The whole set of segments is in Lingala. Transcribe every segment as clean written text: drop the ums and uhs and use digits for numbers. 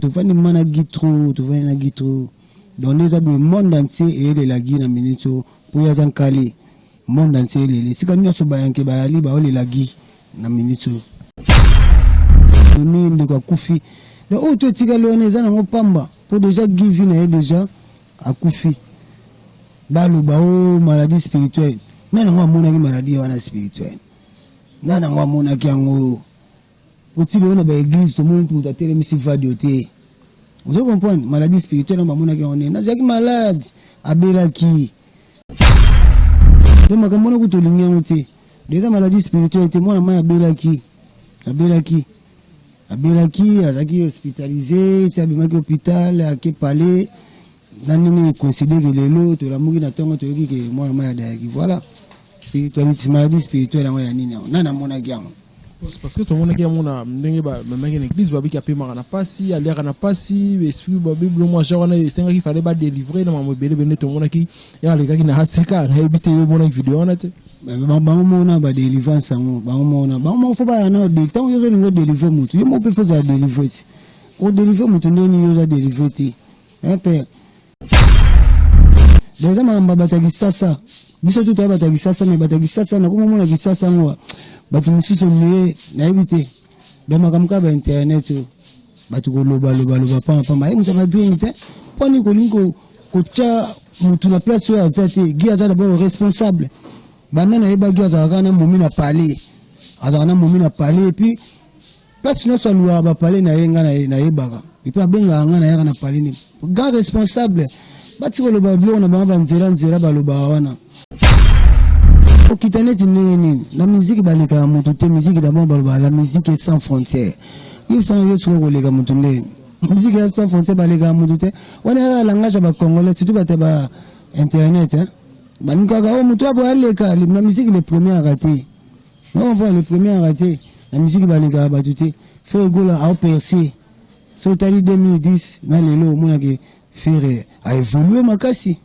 Tovandi ma na Guy trop, tovandi na Guy trop. Donc nde eza boye, monde entier eyelela Guy na minute oyo mpo ye aza nkale. Monde entier elele esika nyonso, bayanke bayali baolela Guy na minute oyo. Oni ndeko akufi, donc oyo to etikali wana eza nango pamba, mpo déjà Guy vi na ye déjà akufi. Baloba o maladie spirituelle, nani yango amonaki maladie wana spirituelle? Nani yango amonaki yango? Otili oyo na baeglise, tomoni moto atelemisi vadio te. Ozo comprendre? Maladie spirituelle yango bamonaki yango nini? Nazalaki malade, abelaki to makambo wana kutu olingi yango te. Deja maladie spirituelle te, mwana mai abelaki, abelaki, abelaki, azalaki hospitalisé ti abimaki hôpital, ake palais. Na ndenge ecoïncide ke lelo tolamuki na ntongo, toyoki ke mwana mai adayaki. Voilà, spiritualité, maladie spirituelle yango ya nini yango? Nani amonaki yango? Parce que tomonaki yango na ndenge bamemaki na église, babiki apemaka na pasi, aliaka na pasi, esprit babible mwa genre wana esengaki fale badélivre na mambo ebele ebele. Tomonaki ye alekaki na aseka, nayebi te, yo omonaki video wana te? Bango mona badélivrance yango, bango mona, bango moko fo baya na ntango yo ozolinga odélivre motu, yo moko mpe fo ozala délivre ti odélivre motu. Ndeni yo oza délivre te, hein, père? Donc eza makambo ya bato ya Kisasa. Biso tu toya bato ya Kisasa, me bato ya Kisasa nakomomona Kisasa yango bato mosusu nie nayebi te. Donc makambo kaka bainternet oyo, bato kolobaloba pamba ye moto amadrini te. Mpo nini kolingi kotya motu na place oyo aza te? Gi aza d'abord responsable. Banda nayebaki, azalaka na momi na palais, azalaka na momi na palais, et puis place nyonso aluwaka bapale na ye. Ngai nayebaka, et puis abengaka ngai, nayaka na palais. Ne grand responsable, bati koloba biloko na bango banzela nzela balobaka wana. Okita neti ndenge nini na miziki? Balekaka motu te. Miziki d'abord, balobaka la musique est sans frontière. Yebisanga yo, tika koleka motu ndenge musique ya sans frontière, balekaka motu te. Wana yaka langage ya bacongolais, surtout bato ya ba internet, balingi kaka o motu apo aleka na musique. Le premier aka te, non comprend, le premier aka te na musique, balekaka bato te. Ferre Gola aoperce. So otali 2010 na lelo, omonaki Ferre aévolue makasi.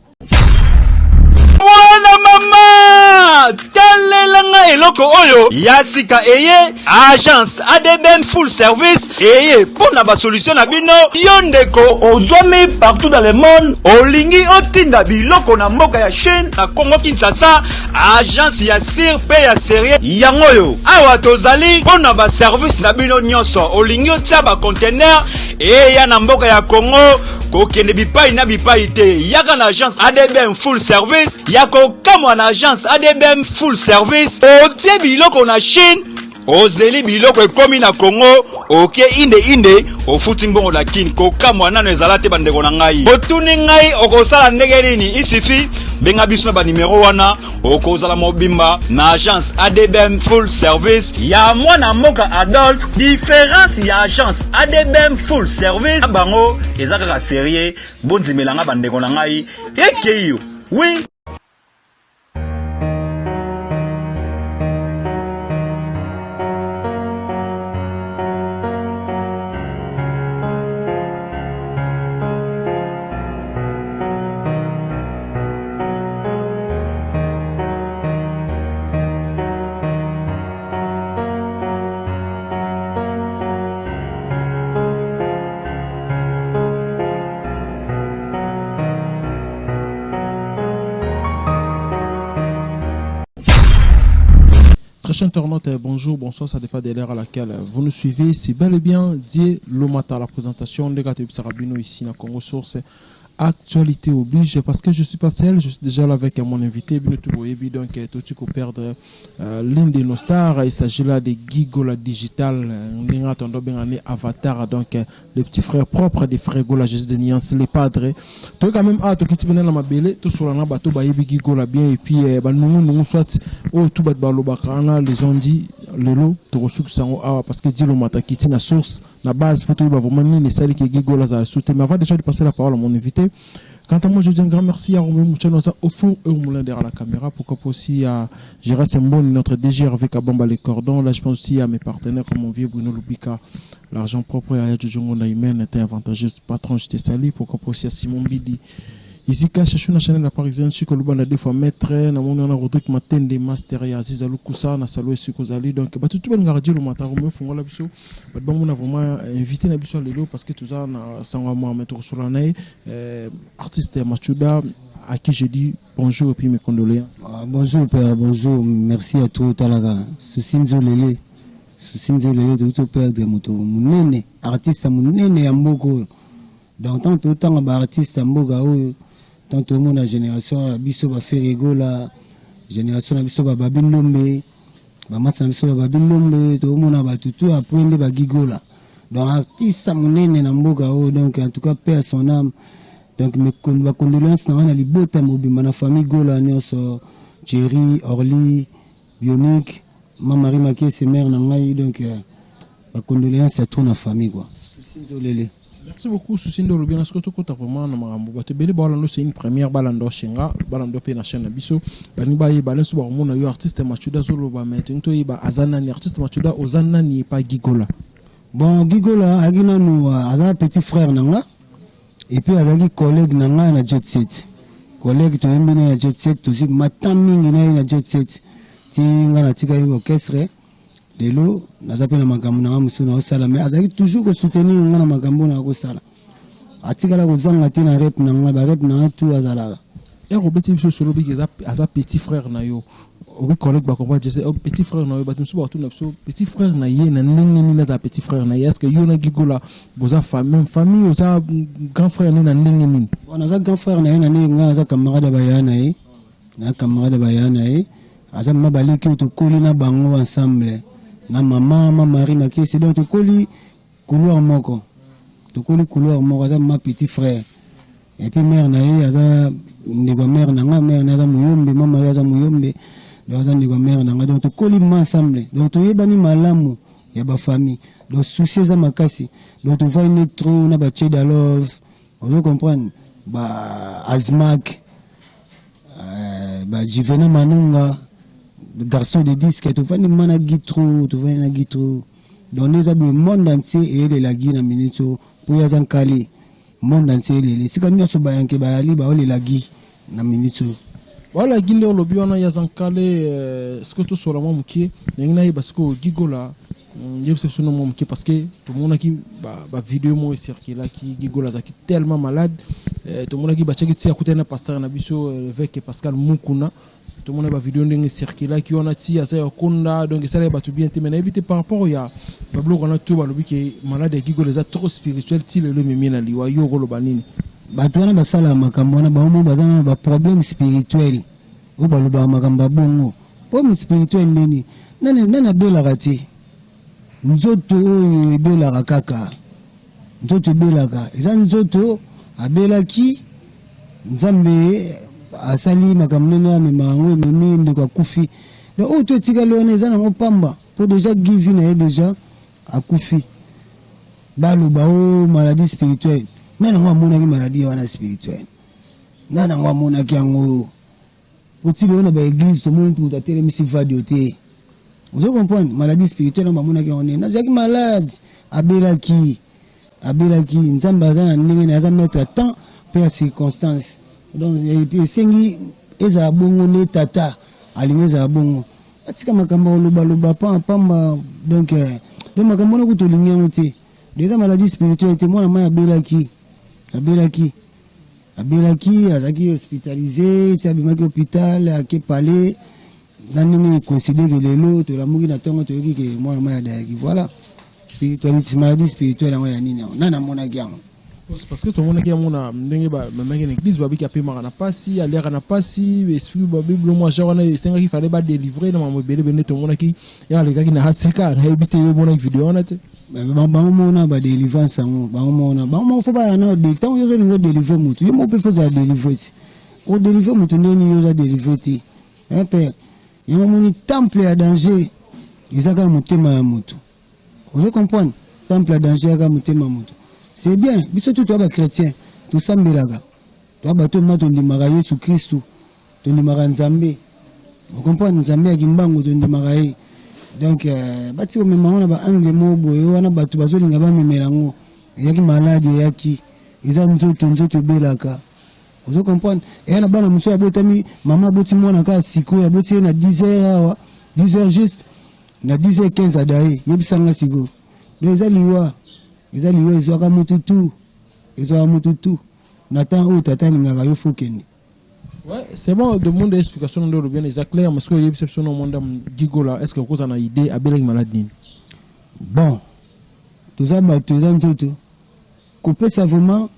Mwana mama, talela ngai eloko oyo ya sika eye. Agence ADBM Full Service eye mpo na basolution na bino. Yo ndeko ozwami partout dans le monde, olingi otinda biloko na mboka ya Chine, na Congo Kinshasa, agence ya sûr mpe ya sérieux yango oyo. Awa tozali mpo na baservice na bino nyonso. Olingi otia baconteneur eya na mboka ya Congo, kokende bipai na bipai te, yaka na agence ADBM Full Service. Ya kokamwa, na agence ADBM Full Service, otie biloko na Chine, ozeli biloko ekomi na Congo, oke inde inde, ofuti mbongo na Kini. Kokamwa nano ezala te. Bandeko na ngai, otuni ngai okosala ndenge nini? Isifi benga biso na banimero wana, okozala mobimba na agence ADBM Full Service ya mwana mboka Adolphe. Différence ya agence ADBM Full Service na bango eza kaka sérieux. Bondimelanga, bandeko na ngai, ekei yo oui. Très chers internautes, bonjour, bonsoir, ça dépend de l'heure à laquelle vous nous suivez. C'est bel et bien Dieu Lomata, la présentation de Gato Sarabino ici dans Congo Source. Actualité oblige, parce que je suis pas seul, je suis déjà là avec mon invité, Bino Tuboyebi, donc tout de perdre l'une de nos stars. Il s'agit là de Guy Gola Digital, Ndinga Tondo Bengane Avatar, donc le petit frère propre de Frère Gola, Jésus de Niance, les padres. Toi quand même, ah, toi qui na mabele, tout sur la bateau, bayebi Guy Gola bien, et puis, bah, nous, nous, soit, oh, tout bat balo bakana, les ont dit, lelo, tokosukisa yango awa, parce que Dilo Matakiti na source, na base, pour tout vraiment nini esali ke Guy Gola azala su te. Mais avant déjà de passer la parole à mon invité, quant à moi, je dis un grand merci à Romain Mouchanoza au four et au moulin derrière la caméra. Pourquoi pas aussi à Gérard Sembon, notre DG Hervé Kabamba les cordons. Là, je pense aussi à mes partenaires comme mon vieux Bruno Lubika, l'argent propre, et à Jojongo Naïmen, était avantageux. Patron, je te salue. Pourquoi pas aussi à Simon Bidi. Izika Chachou na Chanel la Parisienne Chico Lubanda deux fois maître na moni wana Rodrigue Matende master ya Aziza Lukusa na saluer esika ozali donc bato tu balingaka Dieu Lomata Romeo fongola biso bato bamona vraiment invité na biso lelo parce que toza na sango ya Mohamed tokosolola na ye artiste Machuda à qui je dis bonjour et puis mes condoléances. Ah, bonjour père, bonjour, merci à toi talaka souci nzolele souci nzolele toki toperdre moto monene, artiste monene ya mboka oyo. Donc tant totanga baartiste ya mboka oyo, tant tomona génération ya biso baFerre Gola, génération na biso bababi Ndombe, bamasa na biso bababi Ndombe, tomona bato tu après nde baGuy Gola. Donc artiste monene na mboka oyo, donc en tout cas paix à son âme. Donc bacondoléance na nga na libota mobimba, na famille Gola nyonso, Thierry, Orly, Bionique, ma Marie Makese, mère na ngai. Donc bacondoléance ya trop na famille quoi, souci nzolele. Merci beaucoup. Souci nde olobi na soki tokota vraiment na makambo. Bato ebele balando, c'est une première, balando shenga, balando mpe na chaîne na biso, balingi bayeba nyonso bakomona yo artiste Machuda azoloba, mais tolingi toyeba aza nani artiste Machuda, oza nani epa Guy Gola? Bon, Guy Gola ayaki nanu, aza petit frère na nga et puis azalaki collègue na ngai na Jet Set. Collègue, toyembi na na Jet Set, tozwi matan mingi na ye na Jet Set ti nga natikali orchestre. Lelo naza mpe na makambo na nga mosusu naosala, mais azalaki toujours kosoutenir nga na makambo na kosala, atikala kozanga te na rep na nga, barep na nga tu azalaka. Ere obeti biso solo obiki aza petit frère na yo, obi collègue, bacomprendre je petit frère na yo. Bato mosusu bakotuna biso petit frère na ye na ndenge nini azala petit frère na ye? Est ce que yo na Guy Gola boza même famille, oza grand frère ne na ndenge nini? Bon, naza grand frère na ye na ndenge nga aza camarade ya baya na ye, na camarade ya baya na ye. Aza mama baleki oyo tokoli na bango ensemble na mama ma Marie Makesi. Donc tokoli couloir moko, tokoli couloir moko. Aza mama petit frère et puis mère na ye aza ndeko ya mère na nga. Mère na ye aza moyombe, mama ye aza moyombe, donc aza ndeko ya mère na nga. Donc tokoli ma ensemble, donc toyebani malamu ya bafamille. Donc souci eza makasi, donc tovandi ne trop na bacheda love, ozo comprendre, ba Azmak, ba Jivena Manunga, garçon de disque. Tovandi ma na Guy trop, tovandi na Guy trop. Donc nde eza boye, monde entier eyelela Guy na minute oyo mpo ye aza nkali. Monde entier elele, esika nyonso bayanke bayali baolela Guy na minute oyo. Wala Guy nde olobi wana ye aza nkale. Sikoyo tosola mwa moke ndenge nayeba sikoyo Guy Gola, yebisa biso no mwa moke, parce que tomonaki bavideo moko ecirculaki, Guy Gola azalaki tellement malade. Tomonaki batiaki ti akutani na pasteur na biso, évêque Pascal Mukuna. Tomona bavideo ndenge ecirculaki wana ti aza ya konda, donc esalaki bato bien te. Mais nayebi te par rapport ya babiloko wana to balobi ke malade ya Guy Gola eza trop spirituel ti lelo ememi na liwa, yo okoloba nini? Bato wana basalaka makambo wana, bango baza na baproblème spirituel oyo balobaka makambo ya bongo. Problème spirituel ndeni? Nani nani abelaka te? Nzoto oyo ebelaka kaka, nzoto ebelaka, eza nzoto. Abelaki, Nzambe asali makambo nene amema yango, ememi ndeko akufi. Donc oyo to etikali wana eza nango pamba mpo déjà Givi na ye déjà akufi. Baloba o maladie spirituelle, nani yango amonaki maladie wana spirituelle? Nani yango amonaki yango? Otili oyo na baéglise, tomoni moto atelemisi vadio te. Ozo comprendre? Maladie spirituelle yango bamonaki yango nini? Nazalaki malade, abelaki, abelaki. Nzambe aza na ndenge na, aza maître ya temps mpe ya circonstance. Donc esengi ezala bongo nde tata alingi ezala bongo. Atika makambo ya kolobaloba pamba. Donc makambo wana kutu olingi yango te. Eza maladie spirituelle te. Mwana mai abelaki, abelaki, abelaki, azalaki hospitalisé ti abimaki hôpital, ake pale na ndenge ecoïncider. Lelo tolamuki na ntongo, toyoki ke mwana mai adayaki. Voilà, spiritualité, maladie spirituelle yango ya nini yango? Nani amonaki yango? Parce que tomonaki yango na ndenge bamemaki na église, babiki apemaka na pasi, aliaka na pasi, esprit babible mwa genre wana esengaki fale badélivre na mambo ebele ebele. Tomonaki ye alekaki na aseka. Nayebi te, yo omonaki video wana te? Bango mona badélivrance yango, bango mona, bango moko fo baya na ntango yo ozolinga odélivre motu, yo moko mpe fo ozala délivre ti odélivre motu. Ndeni yo oza délivre te, père? Yango moni temple ya danger eza kaka motema ya motu. Ozo comprendre? Temple ya danger kaka motema ya motu. C'est bien, biso tu toya bachrétien, tosambelaka, toya bato ma tondimaka Yesu Kristu, tondimaka Nzambe. Ocomprendre? Nzambe ya Kimbangu tondimaka ye. Donc bati komema ngo na baangle moko boye wana, bato bazolinga bamemela yango. Eyaki maladi, eyaki, eza nzoto, nzoto ebelaka. Ozo comprendre? Eya na bana mosusu abotami, mama aboti mwana kaka sikoyo, aboti ye na 10 heures awa, 10 heures juste, na 10 heures 15 adaye. Yebisa nga sikoyo. Donc eza liwa, eza liwa ezwaka mutu tout, ezwaka mutu tout. Na temps oyo tata alingaka yo faut kende. Ouais, c'est bon, de monde explication nde olobi wana eza clair, mais soki oyebisa biso na monde Gigola, est ce que okozala na idée abelaki malade nini? Bon, toza bato, eza nzoto kopesa vraiment,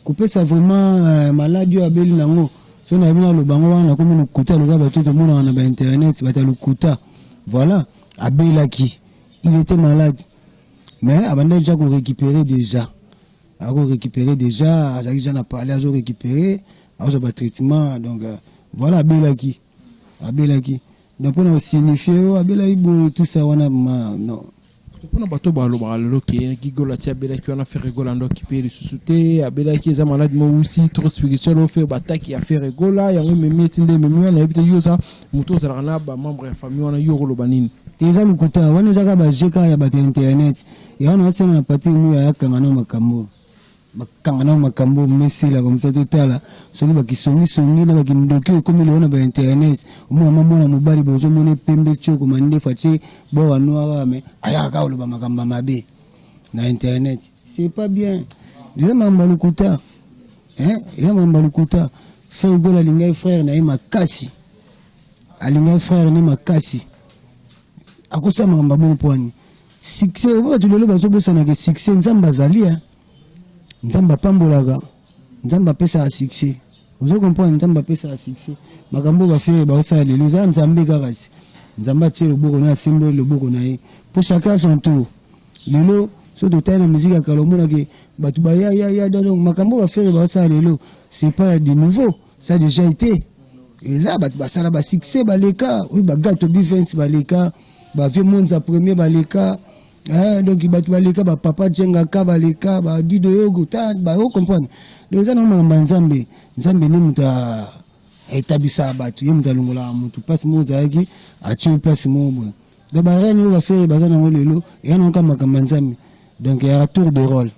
kopesa vraiment maladi oyo abeli nango. So nayebi naloba yango wana, nakomi lokuta lokola bato tomonaka na bainternet, bato ya lokuta. Voilà, abelaki, il était malade, mais abandaki déjà korécupérer, déjà akorécupérer déjà, azalaki déjà na palais, azorécupérer, azwa batraitement. Donc voilà, abelaki, abelaki. Donc mpona kosignifie oyo abelaki boye, tout ça wana ma non. Mpona bato balobaka lelo ke Gigola ti abelaki wana, Ferre Gola ndo akipe lisusu te, abelaki eza maladi mowusi trop spirituel oyo fe bataki ya Ferre Gola, yango ememi eti nde ememi wana. Nayebi te, yo oza moto ozalaka na bamembre ya famille wana, yo okoloba nini? Te, eza lokuta wana, eza kaka baje kaka ya bato ya internet. Yango na basenga na Patrik Muya ayakanga na makambo, bakanga na makambo mesela komisa. Totala soki bakisongisongi na bakindoki ekomi lelo na bainternet. Omona ma mwana mobali bozomona pembe tioko mandefu atie bowa noir, me ayaka kaka koloba makambo ya mabe na internet. C'est pas bien, eza makambo ya lokuta, eza makambo ya lokuta. Ferre Gola alingai frère na ye makasi, alingai frère ne makasi, akosala makambo ya bongo mpo wani succès. Bato lelo bazobosanaka succès. Nzambe azali, Nzambe apambolaka, Nzambe apesaka succès. Ozo comprendre? Nzambe apesaka succès. Makambo oyo baFerre baosala lelo eza Nzambe kaka si Nzambe atie loboko na ye, asemboli loboko na ye, mpo chacun son tour. Lelo so totali na musique ya kala, omonake bato baya ya ya. Donc makambo oyo baFerre baosala lelo, c'est pas du nouveau, ça déjà été. Eza bato basala basuccès baleka oyo, bagato bivens baleka, bavie Monza premier baleka. Donc bato baleka, bapapa Jengaka baleka, badido yogo ta bao comprendre. Donc eza nango makambo ya Nzambe. Nzambe nde moto etabisaka bato, ye moto alongolaka motu place moko ozalaki, atie place moko boye. Donc bareine oyo baFerre baza nango lelo, eya nango kaka makambo ya Nzambe. Donc eyaka tour de rôle,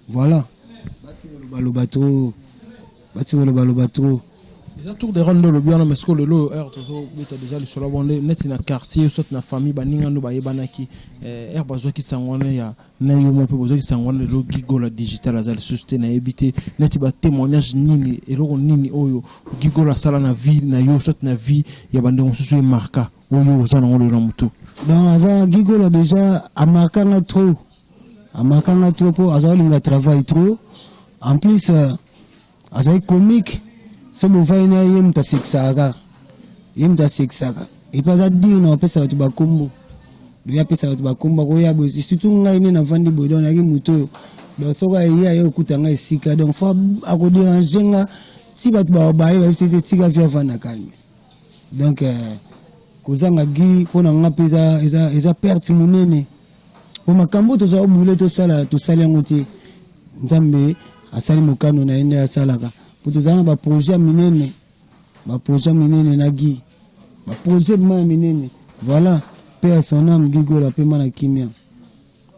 voilà. Bati kolobaloba trop, bati kolobaloba trop. Eza tour de rôle nde olobi wana, mais sikoyo lelo heure tozobeta déjà lisolo bonde neti na quartier soit na famille, baninga ndo bayebanaki heure bazwaki sango wana ya na yo mo mpe bozwaki sango wana, lelo Gigola digital aza lisusu te. Nayebi te neti batémoignage nini, eloko nini oyo Gigola asala na vie na yo soit na vie ya bandeko mosusu emarka oyo oza nango lelo na motu. Donc aza Gigola déjà amarkanga trop, amarkanga trop mpo aza kolinga travail trop. En plus azali comique. So bovai na ye, moto asekisaka kaka ye, moto asekisaka. Et puis aza dire na kopesa bato bakombo, doye apesa bato bakombo, akoya boye, surtout ngai nde navandi boye. Donc nayaki moto oyo, donc soki aye, aye okuta ngai esika, donc faut akodéranger nga ti bato baye bayebisi ete tika vi avanda calme. Donc kozanga Gi mpo na nga mpe eza perte monene, po makambo tozwa obule tosala, tosali yango te. Nzambe asali mokano na ye nde asalaka, po tozala na baprojet ya minene, baprojet ya minene na Gi, baprojet ma ya minene. Voilà, paix à son âme, Gigola mpe ma na kimia,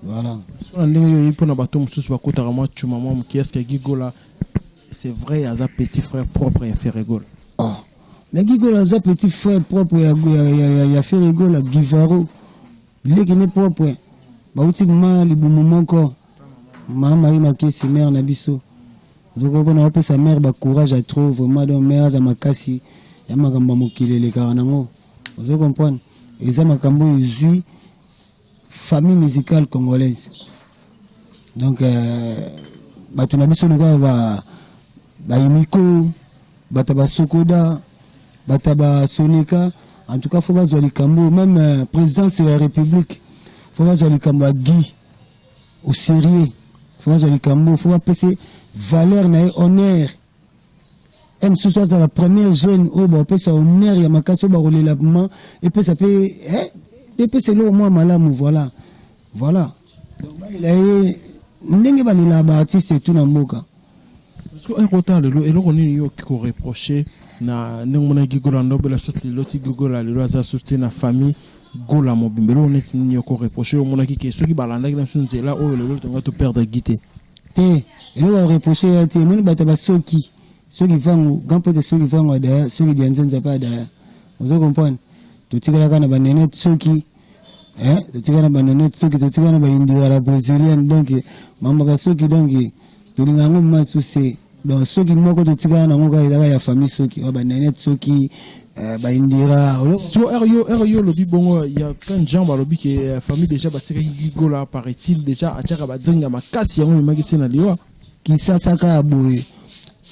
voilà. So na ndenge oyo, mpona bato mosusu bakotaka mwa cuma mwa moke, est-ce Gigola, c'est vrai, aza petit frère propre ya Ferre Gola? Oh. Mais Gigola aza petit frère propre ya Ferre Gola. Givaro leki ne propre, bauti ma libumu moko. Mama Marie Makesi, mare na biso, ozokopona bapesa mare bacourage ya trop vraiment. Donc mare aza makasi ya makambo ya mokili elekaka nango, ozo comprendre? Eza makambo oyo ezwi famille musicale congolaise. Donc bato na biso lokola baimiko, bato ya basokoda, bato ya basoneka, en tout cas faut bazwa likambo. Même présidence de la République, faut bazwa likambo ya Guy au sérieux, faut bazwa likambo, faut bapesa valeur na ye, honneur. E mosusu azala première jeune oyo bapesa honneur ya makasi, oyo bakolela ma epesa mpe epesa eloko mwa malamu. Voilà, donc balela ye ndenge balelaka baartiste etu na mboka. Parce que ekota lelo, eloko nini yo okoki koreproche na ndenge omonaki Gola ndobela, soit lelo ti Gola lelo aza susu te na famille Gola mobimba, eloko neti nini yo koreproche oyo omonaki ke soki balandaki na biso nzela oyo, lelo tonga toperdre Gi te? Te, eloko ya reproche ya te. Emoni bato basoki Soki vangu grand prêtre, soki vangu adaya, soki dianzenza mpe adaya, ozo comprendre. Totikalaka na banene soki totikala na banene, soki totikala na baindira la brésilienne. Donc mambo basoki, donc tolinga yango masu se. Donc soki moko totikala nango kaka ezaka ya famille, soki oyo banene, soki baindira. So ere yo olobi bongo, ya plein de gens balobi ke famille déjà batikaki Gigola, paraît-il déjà atiaka badringue ya makasi, yango ememaki ntina liwa. Kisasa kaka boye,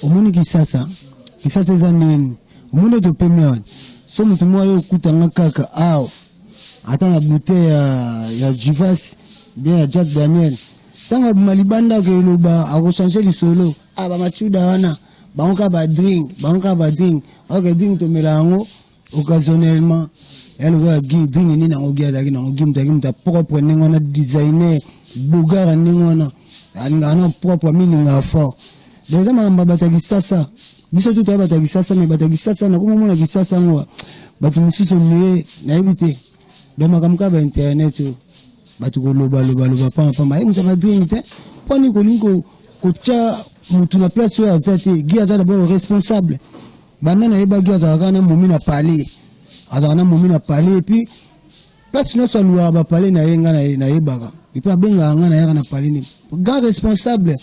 omoni Kisasa, Kisasa eza ndeni. Omoni topemi awa, so motu moko aye okutanga kaka awa, ata na bouteille ya Chivas, bien ya Jack Daniel, ntango abima libanda akeloba, akochange lisolo. Ah, bamacuda wana bango kaka badringue, bango kaka badringue. Ok, drink tomela yango occasionnellement. Ya lokola Gi, drink nini yango Gi azalaki nango? Gi moto azalaki moto ya propre ndenge wana, designer bogara ndenge wana, alingaka na propre, amilingaka fort. Donc eza makambo ya bato ya Kisasa. Biso tu toya bato ya Kisasa, mais bato ya Kisasa nakomomona Kisasa yango bato mosusu nie nayebi te. Donc makambo kaka bainternet oyo, bato kolobalobaloba pambapamba, aye moto ya badringue te. Mponi kolingi kotia motu na place oyo aza te? Gi aza d'abord responsable. Banda nayebaki, azalaka na momi na palais, azalaka na momi na palais. Et puis place nyonso aluwaka bapalais na ye, nga nayebaka. Et puis abengaka nga, nayaka na palais. Nini, grand responsable.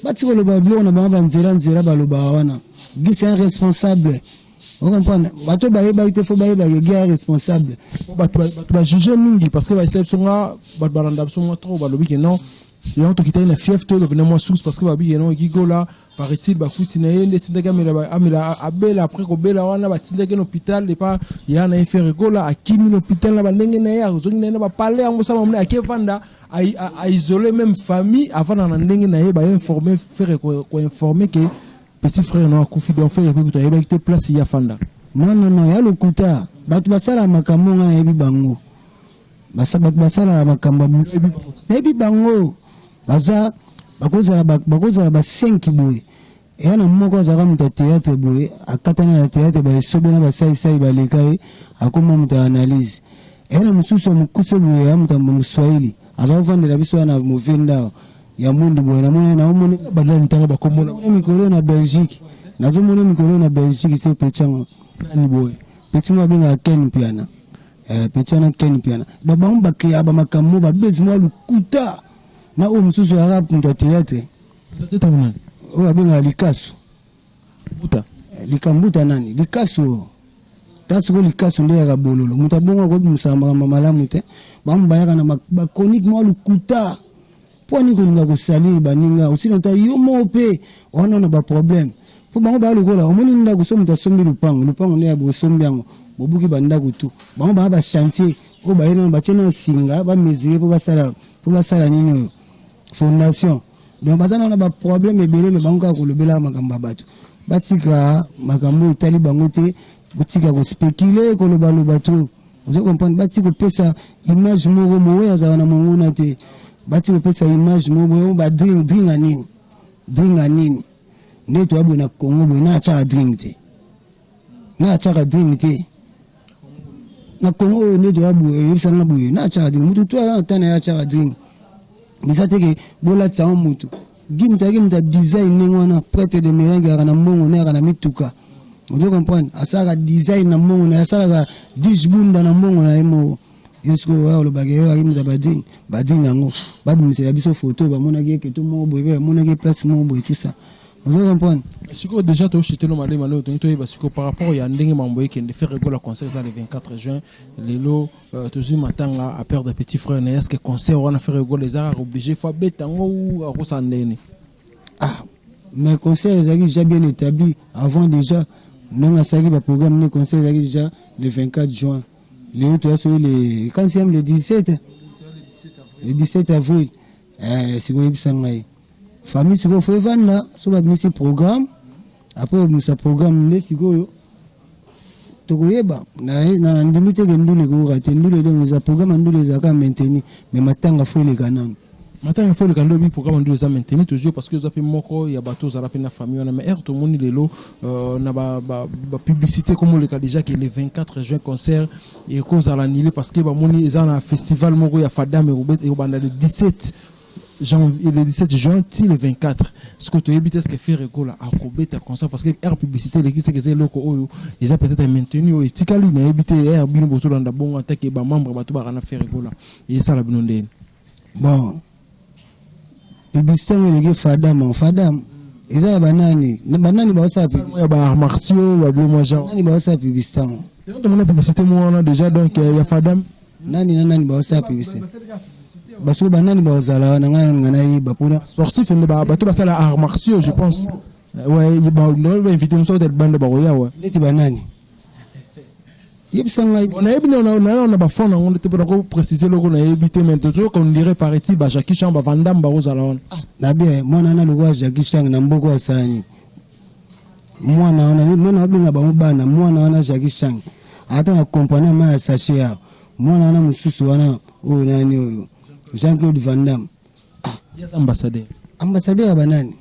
Bati koloba biloko na bango banzela nzela balobaka wana. Gi c'est un responsable, ocomprendre. Bato bayebaki te, fo bayebaki Gi ya responsable. Bato bajuge mingi parce que bayesa biso nga, bato balanda biso mwa trop, balobi ke non, yango tokitaki na fief to elobi na mwa source, parce que babi ke non, Gigola, paraît-il, bakuti na ye nde etindaki amela, amela, abela. Après kobela wana, batindaki na hôpital epa ya na ye Ferre Gola. Akimi na hôpital na bandenge na ye, azongi na ye na bapalais yango osala mamona, ake vanda aisole même famille, avanda na ndenge na ye. Bainforme Ferre, koinforme ke petit frère na akufi. Donc Ferre mpe kutu ayebaki te place ye afanda. Non, non, non, ya lokuta. Bato basalaka makambo, nga nayebi bango. Bato basalaka makambo, nayebi bango. Baza bakozala ba 5 boye, eya na moko azalaka moto ya théâtre boye, akatana na théâtre, baesobe na basaisai baleka ye, akóma moto ya analyse. Eya na mosusu ya mokuse boye, ya moto ya moswahili, aza kovandela biso wana movenda ya mundu boye. Namoni, naomoni. Bazala mitanga bakomona. Mikolo na Belgique, nazomona mikolo na Belgique se petit yango. Nani boye? Petit mo abengaka Ken Piana. Petit wana Ken Piana. Donc bango bakreya bamakambo, babezi mwa lokuta na oyo mosusu ayaka moto ya théâtre. Oyo abengaka Likasu. Buta. Likambuta nani, Likasu. Ta sikoyo Likasu nde yaka bololo, moto abongo akobimisaka makambo malamu te. Bango bayaka na bachronique mwa lokuta. Mpo ani kolinga kosalire baninga osili ta yo moko mpe wana na baproblème? Mpo bango baya lokola omoni ndako, so moto asombi lupango, lupango nde ya bosombi yango, bobuki bandako tu. Bango baya bachantier oyo baye nano, batie nano singa, bamesure mpo basala nini oyo, fondation. Donc baza nano na baproblème ebele, mais bango kaka kolobelaka makambo ya bato. Batika makambo oyo etali bango te, botika kospéculer, kolobaloba to ozo comprendre. Batika kopesa image moko mowe azalaka na monguna te. Batika kopesa image moko boye, badringue, drink nini, drink nini. Nde toya boye na Congo boye, na atiaka drink te, na atiaka drink te na Congo oyo. Nde toya boye, oyebisanga boye, na atiaka drink, mutu to aza na tana ye atiaka drink eza te ke bolatisa yango mutu. Gi mutu ayaki moto ya design ndenge wana, prêtre de merengue, ayaka na mbongo ne, ayaka na mituka, ozo comprendre. Asalaka design na mbongo na ye, asalaka dige bunda na mbongo na ye moko. Ye sikoyo oya olobaka ye ayaki moto ya badringue, badringue yango babimisela biso photo, bamonaki ye keto moko boye, mpe bamonaki ye place moko boye, tout ça, ozo comprendre. Sikoyo déjà toshitelo malema lelo, tongi toyeba sikoyo par rapport ya ndenge mambo ekende. Ferre Gola, concert eza le 24 juin. Lelo tozwi matanga, a perdre petit frère na ye. Est-ce que concert wana Ferre Gola eza kaka obligé fo abeta yango ou akosala ndeni? Ah, mais concert ezalaki déjà bien établi avant déjà. Ndenge asalaki baprogramme ne, concert ezalaki déjà le 24 juin. Lelo toya soki le quantième, le 17, le 17 avril. Sikoyo oyebisa ngai, famille sikoyo fo evanda so babimisi programme. Après babimisa programme nde sikoyo tokoyeba. Na ndimi teke ndule ekoyoka te. Ndule donc eza programme ya ndule, ezalaka maintenu, mais matanga fo eleka nano. Matanga fo eleka nde. Oyebi programme ndule eza maintenu, tozwi parce que oza mpe moko ya bato, ozala mpe na famille wana. Mais ere tomoni lelo na bapublicité komoleka déjà ke le 24 juin concert ekozala annulé, parce que bamoni eza na festival moko ya Fadam ekobanda le 17. janvier, le 17 juin ti le 24. Sikoyo toyebi te est-ce que Ferre Gola akobeta concert, parce que aire publicité eleki, seke eza eloko oyo eza peut-être maintenu, oyo etikali. Nayebi te aire bino bozolanda bongo atake bamembre, bato baka na Ferre Gola, esala bino ndeni? Bon, publicité yango eleki. Fadam, fadam eza ya banani? Banani baosala ya baarts martiaux, babilo genre? Nani baosala publicité yango? Tomona publicité mo wana déjà, donc ya fadam. Nani na nani baosala publicité? Basoki banani bazala wana, ngai nga nayeba mpona Sportif nde bato basala arts martiaux, je pense. Ouais, bainvité mosusu ota bande bakoya wa. Neti banani? Yebisa ngai. Nayebi na bafond yango te mpona koprécise eloko, nayebi te, mais tozoyoka, on dirait, paraît-il, ba Jackie Chan, bavandam bakozala wana. Na bien, mwana wana lokola Jackie Chan na mboka asala mwana wana, mwana babenga bango bana, mwana wana Jackie Chan ata na kompani ma ya sachet awa, mwana wana mosusu wana oyo nani, oyo Jean Claude Van Damme. Yes, ambassadeur. Ambassadeur ya banani?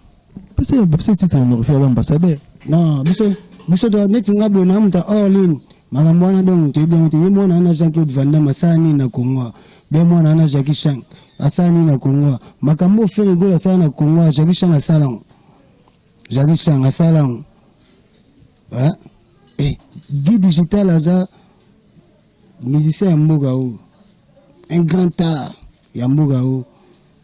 Pesa titre honorifique, aza ambassadeur. Non, biso to neti nga boye na muta hors ligne makambo wana, donc toyebi yango te. Ye mwana wana Jean Claude Van Damme asala nini na Congo? Be mwana wana Jackie Chan asala nini na Congo? Makambo Ferre Gola asala na Congo, Jackie Chan asala yango? Jackie Chan asala yango? Eh, Guy Digital aza musicien ya mboka oyo, un grand art ya mboka oyo.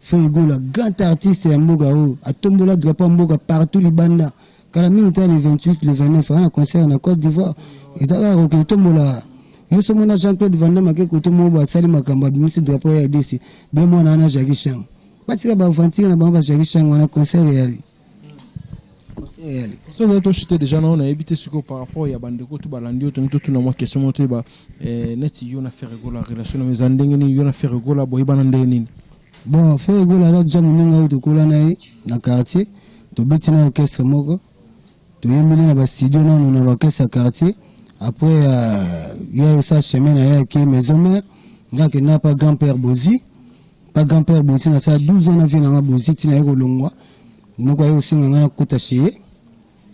Ferre Gola, grand artiste ya mboka oyo, atombola drapeau ya mboka partout libanda. Kala mingi ta le 28, le 29 aza na concert na Côte d'Ivoire. Eza kaka kokende tombola yo. So mona Jean Claude Van Damme ake kote moko basali makambo, abimisi drapeau ya RDC. Be mwana wana Jackie Chan, batika baaventure na bango. Ba Jackie Chan wana, concert eyali, concert eyali. Concert eza tochute déjà nao. Nayebi te sikoyo par rapport ya bandeko to balandi oyo, tongi totuna mwa question moko toyeba neti yo na Ferre Gola, relation na eza ndenge nini? Yo na Ferre Gola boyebana ndenge nini? Bon, Ferre Gola aza déjà moninga oyo tokola na ye na quartier. Tobeti na orchestre moko, toyembeli na bastudio nano na baorchestre ya quartier. Après ye osala chemin na ye, ake Maison Mère, nga akenda pa grand père Bozi. Pa grand père Bozi nasala 12 ans na vie nanga. Bozi ntina ye kolongwa noko, aye kosenga nga nakota chez ye,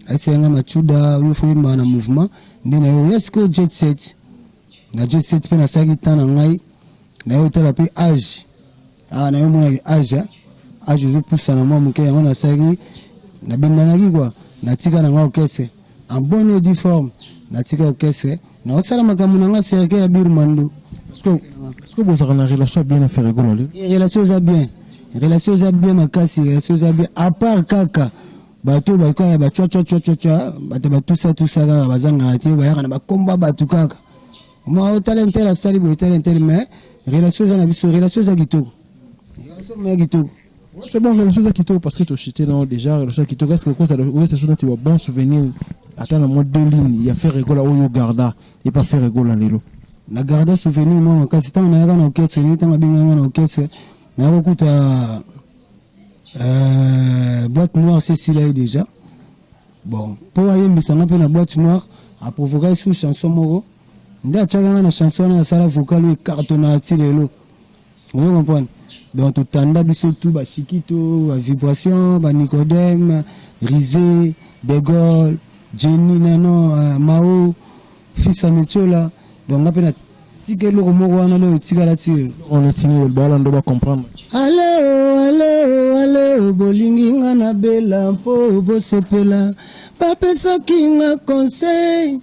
ayesela nga macuda oyo fo yembaka na mouvement nde na ye oya. Sikoyo Jet Set, na Jet Set mpe nasalaki temps na ngai. Naye otala mpe age, ah, naye omonaki age, age ezopusana mwa moke. Yango nasalaki, nabendanaki kua, natika nanga orchestre en bonne et due forme. Natika orchestre, naosala makambo nanga, cercueil ya Birmando. Est-ce que bozalaka na relation bien na Ferre Gola lelo? Relation eza bien, relation eza bien makasi, relation eza bien, à part kaka bato bakoya bacwacwacwacwa, bato batusa tusa kaka, bazangaka te, bayaka na bakomba bato kaka ma otala ntel asali boye, tala ntel. Mais relation eza na biso, relation eza kitoko, relation meya kitoko. Ouais, c'est bon, relation eza kitoko, parce que tochite nao déjà relation kitoko. Est ce que kozala oyesa so neti ba bon souvenir, ata na mwa deux lignes ya Ferre Gola oyo garda epa Ferre Gola lelo? Na garda souvenir mwa makasi. Ntango nayaka na orchestre nini, ntango abenganga na orchestre, naya kokuta Boîte Noire sesila ye déjà. Bon, mpo ayembisanga mpe na Boîte Noire, aprovoka su chanson moko nde atiaka nga na chanson wana, asala vocal oyo ecartonnaka ti lelo, ozo comprendre? Donc totanda biso tu, bashikito, bavibration, banicodème, Risé, De Gaulle, Jenny nano, Mao fils ya Metiola. Donc nga mpe natika eloko moko wana, donc etikala ti lelo. On etini balando bacomprendre. Aleo, aleo, aleo, bolingi nga na bela mpo bosepela. Bapesaki nga conseil,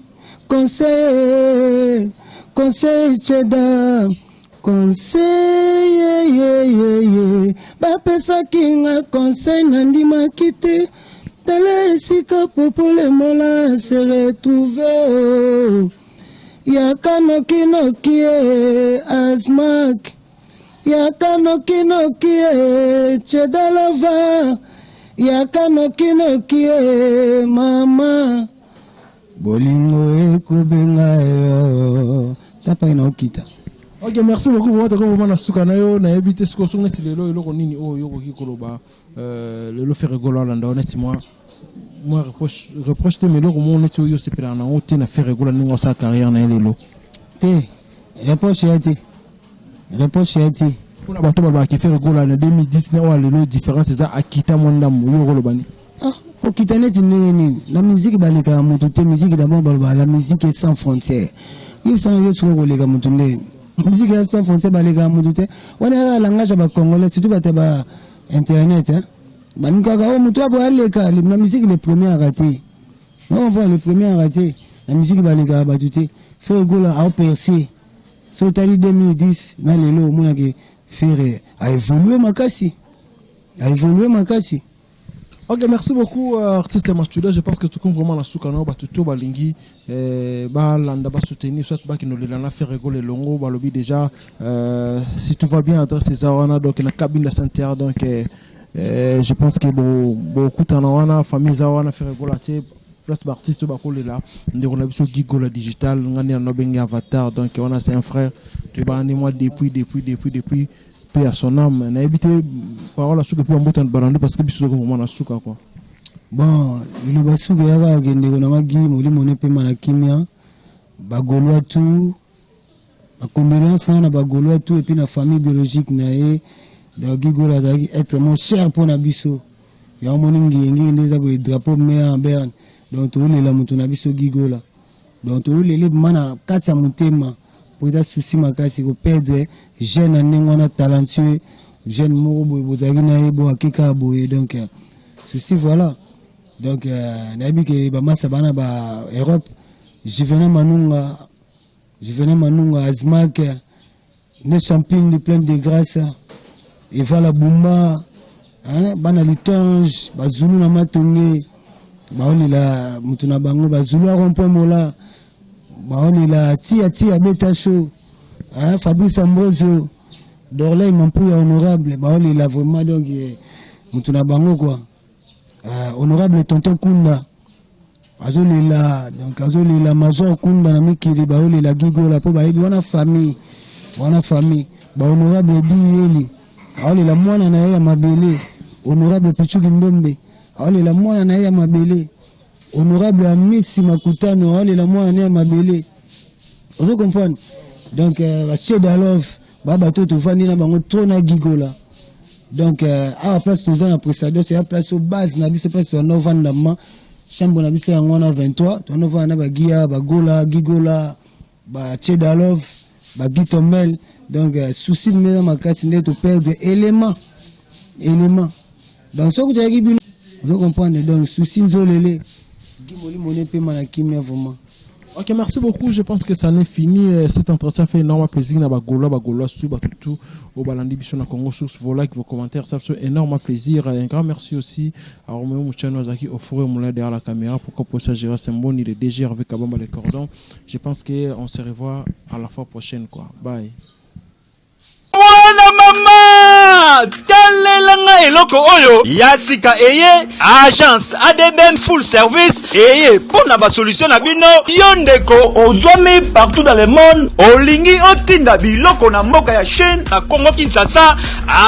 conseil, conseil, cheda conseil yeyeye. Bapesaki nga conseil, nandimaki te. Tala esika popolemola se retrouve, oh. Yaka nokinoki e asmak, yaka nokinoki e chedalova, yaka nokinoki e mama, bolingo ekobenga yo tapai na okita. Ok, merci beaucoup vraiment. Toko vraiment na suka na yo. Nayebi te sikoyo soki neti lelo eloko nini oyo okoki koloba lelo Ferre Gola alanda yo, neti mwa reproche te, mais eloko moko neti oyo osepelaka nango te na Ferre Gola, ndenge osala carrière na ye lelo. Te, reproche ya te, reproche ya te. Mpona bato balobaka Ferre Gola na 2010 na oyo lelo, différence eza, akita mwa ndambo, yo okoloba nini? Ah, kokita neti ndenge nini? Na musique balekaka motu te. Musique d'abord, balobaka la musique est sans frontière. Yebisanga yo sikoyo, koleka motu ndenge? Musique ya sans frontière, balekaka motu te. Wana kaka langage ya bacongolais, surtout bato ya Internet hein? Baningi kaka oyo moto ya boye aleka na musique, le premier arate. Ocomprendre, le premier arate na musique, balekaka bato te. Ferre Gola aopercer. So otali 2010 na lelo, omonaki Ferre aévolué makasi, aévolué makasi. Ok, merci beaucoup, artiste Mastuda. Je pense que tout comme vraiment la souka na batuto balingi ba landa, ba soutenir, soit ba kinolela na Ferre Gola elongo balobi déjà, si tout va bien, adresse eza wana, donc na cabine de Saint-Terre. Donc je pense que bon beaucoup tana wana, famille eza wana, Ferre Gola te place ba artiste bakolela ndeko na biso Guy Gola digital, ngani na bengi avatar. Donc wana c'est un frère, tu ba moi depuis depuis depuis depuis, paix à son âme. Nayebi te, parole asuka mpo bambota balandi, parce que biso toza vraiment na suka quoi. Bon, liloba suka eya kaka ke ndeko na nga Guy, molimo ne pema na kimia. Bagaulois tout, bacondoléance nga na Bagaulois tout et puis na famille biologique na ye. Donc Guy Gola azalaki être mon cher mpo na biso. Yango moni ngiyengi nde eza boye, drapeau meya en berne. Donc tozolela moto na biso Guy Gola. Donc tozolela ma na kati ya motema, po eza souci makasi koperdre jeune na ndenge wana, talentueux jeune moko boye bozalaki na ye bo akeka boye. Donc souci, voilà. Donc nayebi ke bamasa bana ba Europe, Juvenal Manunga, Juvenal Manunga, Azmak ne champine de pleine de grâce, Evala Bumba, hein, bana Litonge, Bazulu na Matonge baolela moto na bango, Bazulu ya Rond-Point Mola baolela tia tia beta show, hein, Fabrice Ambrosio, Dorley Mampuya, honorable, baolela vraiment. Donc moto na bango quoi, honorable tonton Kunda azolela. Donc azolela major Kunda na mikili, baolela Guy Gola mpo bayebi wana famille, wana famille. Bahonorable Diyeli aolela mwana na ye ya mabele, honorable Pichuki Ndombe aolela mwana na ye ya mabele, honorable Amisi Makutano aolela mwana na ye ya mabele. Ozo comprendre? Donc bacheda love ba bato tovandi na bango trop na Guy Gola. Donc awa place toza na Presados, ya place o base na biso, place toanda ovanda ma chambre na biso yango wana 23. Toanda ovanda na bagia Bagola, Guy Gola, bacheda love, bagitomel. Donc souci meza makasi nde toperdre élément, élément. Donc soki toyaki bino, ozo comprendre. Donc souci nzolele Guy, molimo ne pema na kimia vraiment. Ok, merci beaucoup. Je pense que ça n'est fini. Cet entretien fait énormément plaisir. Na Bagaulois, Bagaulois, tout, tout, oyo balandi biso na Congo Source. Vos likes, vos commentaires, ça fait énormément plaisir. Un grand merci aussi à Romeo Mouchano Zaki, au four et moulin derrière la caméra. Pourquoi pour ça, Gérard Semboni, le DG avec Kabamba les cordons. Je pense qu'on se revoit à la fois prochaine, quoi. Bye. Mwana mama, talelanga eloko oyo ya sika eye, agence ADBM full service eye mpo na basolution na bino. Yo ndeko ozwami partout dans le monde, olingi otinda biloko na mboka ya Chine, na Kongo Kinshasa,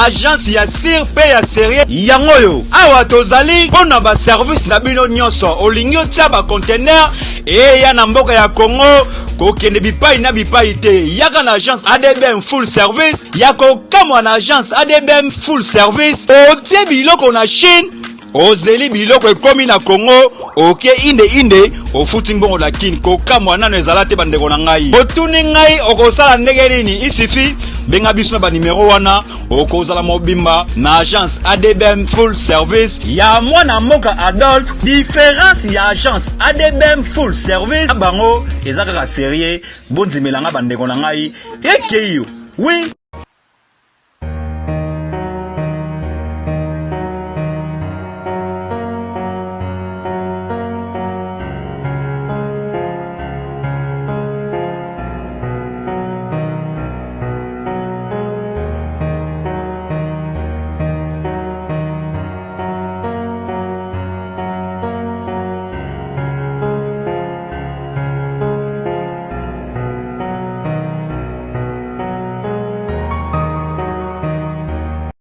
agence ya sûr mpe ya sérieux yango oyo. Awa tozali mpo na baservice na bino nyonso. Olingi otia baconteneur eya na mboka ya Kongo, kokende bipai na bipai te, yaka na agence ADBM full service. Ya kokamwa, na agence ADBM full service, otie biloko na Chine, ozeli biloko ekomi na Kongo, oke inde inde, ofuti mbongo na Kini. Kokamwa nano ezala te. Bandeko na ngai, otuni ngai okosala ndenge nini? Isifi benga biso na banimero wana, okozala mobimba na agence ADBM full service ya mwana mboka Adolphe. Différence ya agence ADBM full service na bango eza kaka sérieux. Bondimelanga, bandeko na ngai, ekei yo wi.